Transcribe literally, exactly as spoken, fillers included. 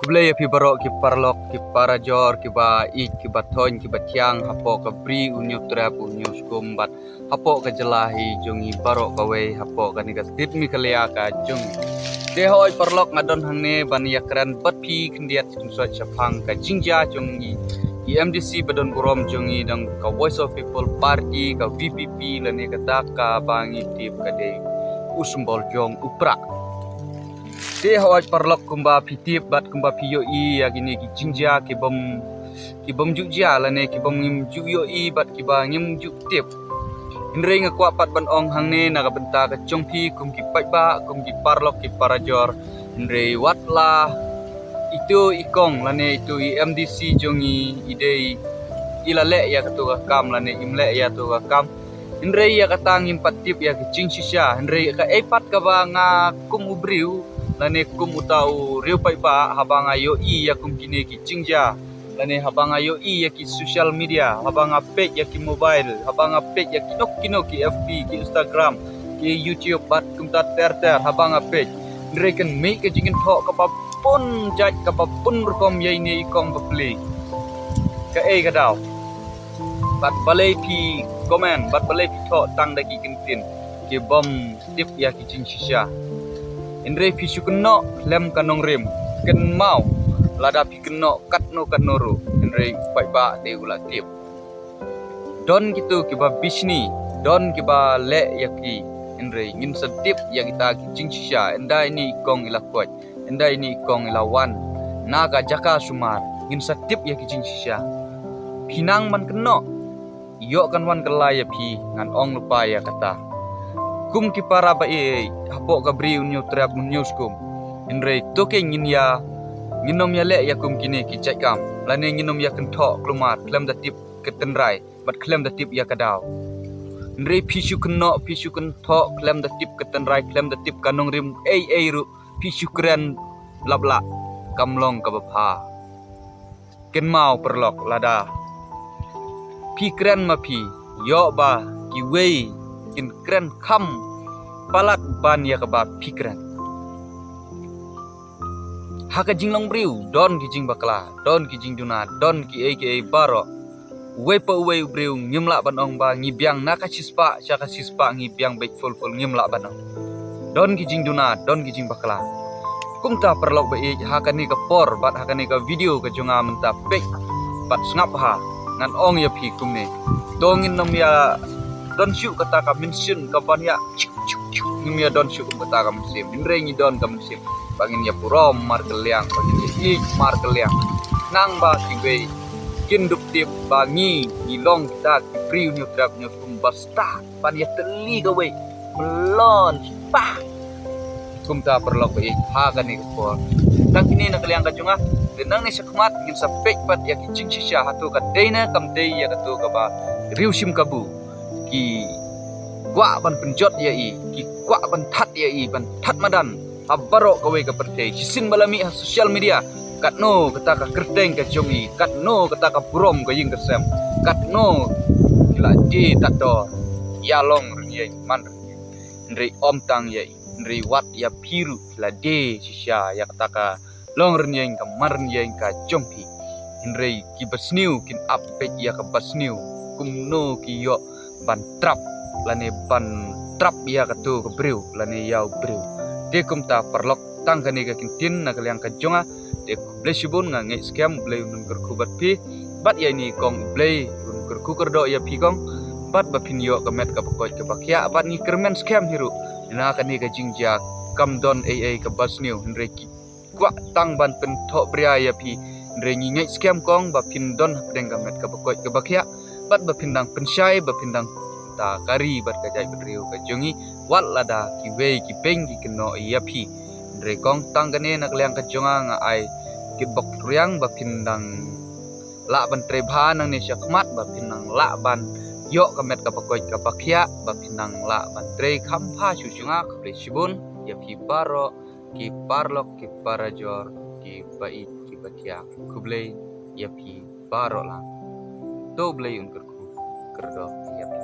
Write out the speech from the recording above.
Khublei ïa phi baroh ki paralok, ki parajor, ki ba ïeit, ki ba thoiñ, ki ba thiang, hapoh ka bri u Hynñiewtrep, u Hynñiewskum bad hapoh ka jylla hi jong ngi baroh kawei, hapoh kane ka state Meghalaya ka jong ngi. Te hooid paralok, nga don hangne ban ïakren bad phi khyndiat khynsoit shaphang ka jingjia jong ngi, ki M D C ba don burom jong ngi, dang ka Voice of People Party, ka V P P, lane kata kaba ngi tip ka dei u symbol jong u prah. Te hooid paralok, kumba phi tip bad kumba phi ïohi ïa kine ki jingjia ki bym, ki bym ju jia lane ki bym ngim ju ïohi bad kiba ngim ju tip. Hynrei nga kwah pat ban ong hangne na ka bynta ka jong phi kum ki paidbah, kum ki paralok, ki parajor. Hynrei wat la itu i kong lane itu i M D C jong ngi i dei i la leh ïa katu ka kam lane im leh ïa tu ka kam. Hynrei ïa kata ngim pat tip ïa ki jingshisha. Hynrei kaei pat kaba nga kum u briew lane kum uta u riew paidbah, haba nga ïohi ïa kum kine ki jingjia lane haba nga ïohi ïa ki social media, haba nga peit ïa ki mobile, haba nga peit ïa kino kino ki F B, ki Instagram, ki YouTube bad kumta ter ter, haba nga peit, hynrei kan mih ka jingkynthoh kaba bun jait, kaba bun rukom ïa ine i kong bapli. Kaei ka daw? Bad balei phi comment, bad balei phi thoh tang da ki kyntien ki bym tip ïa ki jingshisha? Hynrei phi shu kynnoh khlem ka nongrim. Kynmaw, lada phi kynnoh katno katno ruh, hynrei u paidbah dei u la tip. Don kitu kiba bishni, don kiba leh ïa ki, hynrei ngin sa tip ïa kita ki jingshisha. Ynda ine i kong i la koit, ynda ine i kong i la wan na ka jaka sumar, ngin sa tip ïa ki jingshisha. Phi nang ban kynnoh, ïoh kan wan kylla ïa phi, ngan ong lypa ïa kata. Kum ki para ba ïeit hapoh ka bri u Hynñiewtrep, u Hynñiewskum, hynrei to ke ngin ïa, ngin ym ïa leh ïa kum kine ki jait kam lane ngin ym ïa kynthoh khlem da tip ka tynrai bad khlem da tip ïa ka daw. Hynrei phi shu kynnoh, phi shu kynthoh khlem da tip ka tynrai, khlem da tip ka nongrim ei ei ruh, phi shu kren lap lah, kam long kaba bha. Kynmaw paralok, lada phi kren ma phi, ïoh ba kiwei kin kren kham palat ban ïa kaba phi kren. Ha ka jinglong briew don ki jingbakla, don ki jingduna, don kiei kiei baroh. Uwei pa uwei u briew ngim lah ban ong ba ngi biang na ka shispah sha ka shispah, ngi biang beit full full, ngim lah ban ong. Don ki jingduna, don ki jingbakla. Kumta paralok ba ïeit, ha kane ka por bad ha kane ka video ka jong nga mynta, peit bad sngap ha, ngan ong ïa phi kumne. To ngin ym ïa don shuh kata ka mynsiem kaban ïa chuk chuk chuk, ngim ïa don shuh kum kata ka mynsiem. Hynrei ngi don ka mynsiem ba ngin ïa burom markylliang, ba ngin ïa ïeit markylliang. Nang ba kiwei kin dup tip ba ngi, ngi long kita ki briew Hynñiewtrep, Hynñiewskum ba stad ban ïa tylli kawei. Mlien spah. Kumta paralok ba ïeit, ha kane ka por, tang kine na ka liang ka jong nga. Te nangne shakhmat ngin sa peit pat ïa ki jingshisha, hato ka dei ne kam dei ïa kato kaba riew shim kabu. Ki kwah ban pynjot ïa i, ki kwah ban that ïa i, ban that madan ha baroh kawei ka pyrthei. Shisien ba la mih ha social media, katno kata ka kyrteng ka jong i, katno kata ka burom ka ïing ka sem, katno ki la die tad dor ïa long rynïeng man rynïeng. Hynrei ym tang ïa i, hynrei wat ïa phi ruh ki la die shisha ïa kata ka long rynïeng, ka man rynïeng ka jong phi. Hynrei ki basniew kin ap beit ïa ka basniew. Kumno ki ïoh ban trap lane ban trap ïa kato ka briew lane ïa u briew? Te kumta paralok, tang kane ka kyntien na ka liang ka jong nga. Te khublei shibun, nga ngeit skhem U Blei un kyrkhu bad phi. Bad ïa ine i kong, U Blei un kyrkhu kyrdoh ïa phi kong, bad ba phin ïoh ka met kaba koit kaba khiah, bad ngi kyrmen skhem hi ruh na kane ka jingjia kam don ei ei ka basniew, hynrei ki kwah tang ban pynthohbria ïa phi. Hynrei ngi ngeit skhem kong ba phin don hapdeng ka met kaba koit kaba khiah, bad ba phin dang pynshai, ba phin dang ta ka ri bad ka jaitbynriew ka jong ngi, wat lada kiwei ki beiñ ki kynnoh ïa phi. Hynrei kong, tang kane na ka liang ka jong nga, nga ai kitbok riang ba phin dang lah ban trei bha nangne shakhmat, ba phin dang lah ban ïoh ka met kaba koit kaba khiah, ba phin dang lah ban trei kham bha shuh shuh. Nga khublei shibun ïa phi baroh ki paralok, ki parajor, ki ba ïeit, ki ba thiang. Khublei ïa phi baroh lang. To U Blei un kyrkhu kyrdoh ïa phi.